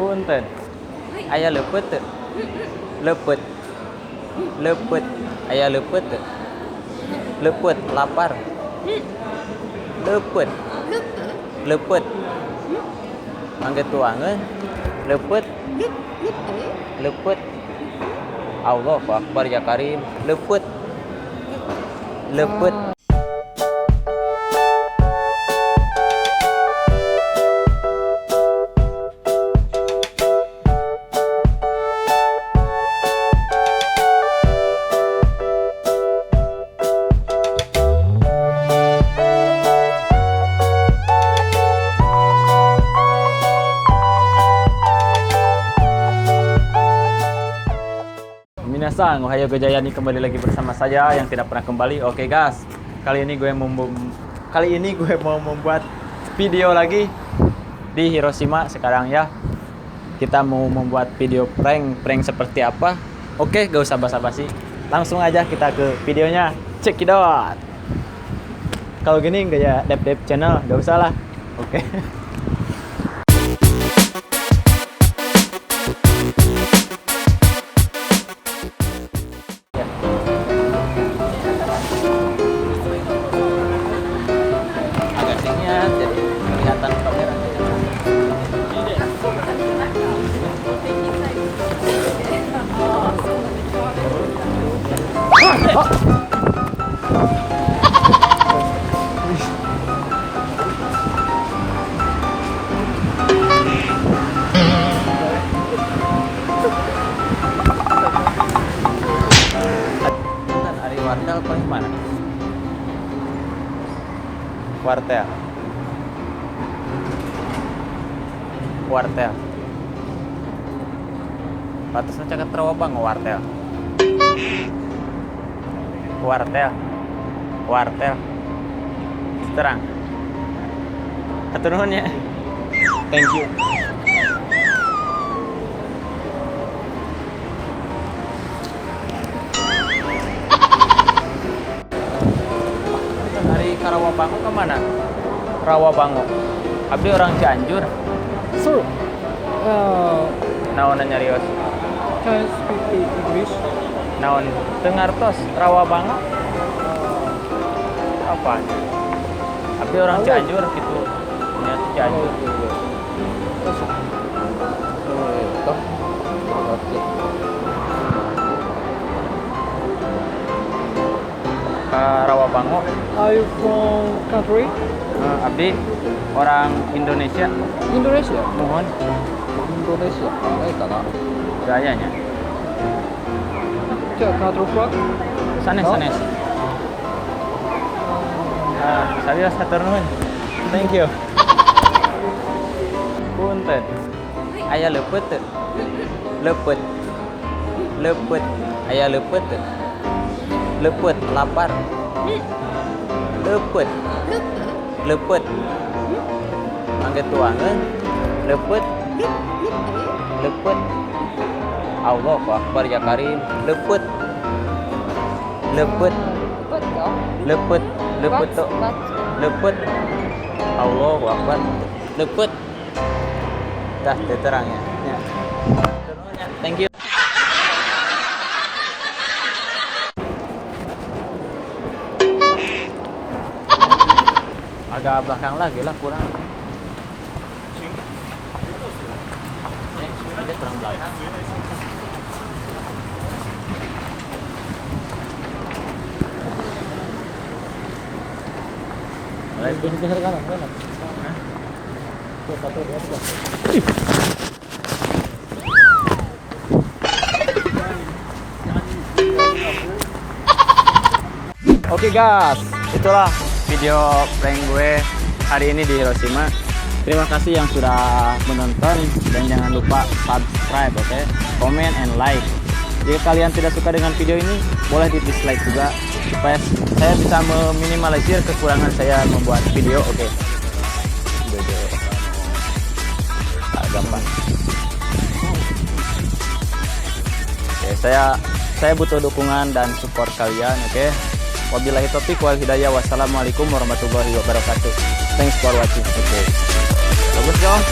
Punten. Aya leupeut teu? Leupeut. Leupeut. Aya leupeut teu? Leupeut lapar. Leupeut. Leupeut. Mangga tuangeun. Leupeut. Leupeut. Allahu Akbar ya Karim. Leupeut. Leupeut. Minasan, ohayo gojayani, kembali lagi bersama saya yang tidak pernah kembali. Oke guys, kali ini gue mau membuat video lagi di Hiroshima sekarang ya. Kita mau membuat video prank, prank seperti apa? Oke, gak usah basa-basi. Langsung aja kita ke videonya. Check it out. Kalau gini nggak ya Dep Dep Channel, gak usah lah. Oke. Ya. Agak tinggi jadi kelihatan kamera. Punten, ari wartel paling mana? Wartel. Wartel. Batasnya caket Rawabango wartel. Wartel. Wartel. Terang. Hatur nuhun ya. Thank you. Ari ka Rawabango kemana? Rawabango. Abdi orang Cianjur. Sir, Naon nyarios? can you speak English? Naon teu ngartos Rawabango? Apa? Abdi orang Cianjur gitu. Nya Cianjur. Ka Rawabango. Are you from country? Abdi orang Indonesia. Indonesia. Mohon Indonesia. ないかな。 gayanya. じゃあ country flag? Sanes Oh. sanes. Ah, serius hatur nuhun. Thank you. Punten. Aya leupeut teu? Leupeut. Leupeut. Aya leupeut teu? Leupeut lapar. Leupeut. Leupeut. Mangga tuangeun. Leupeut. Leupeut. Allahu Akbar ya Karim. Leupeut. Leupeut. Leupeut. Leupeut tuh. Leupeut. Allahu Akbar. Leupeut. Dah teu terang ya. Ya. Thank you. Agak belakang lagi lah kurang. Ini kurang belakang. Mulai. Geser kanan, kanan. Tuh, satu, dua, tiga. Oke guys, itulah video prank gue hari ini di Hiroshima. Terima kasih yang sudah menonton dan jangan lupa subscribe, oke? Comment and like. Jika kalian tidak suka dengan video ini, boleh di dislike juga supaya saya bisa meminimalisir kekurangan saya membuat video, oke? Gampang. Oke, saya butuh dukungan dan support kalian, oke? Wabillahi taufiq wal hidayah. Wassalamualaikum warahmatullahi wabarakatuh. Thanks for watching. Oke. Bagus dong.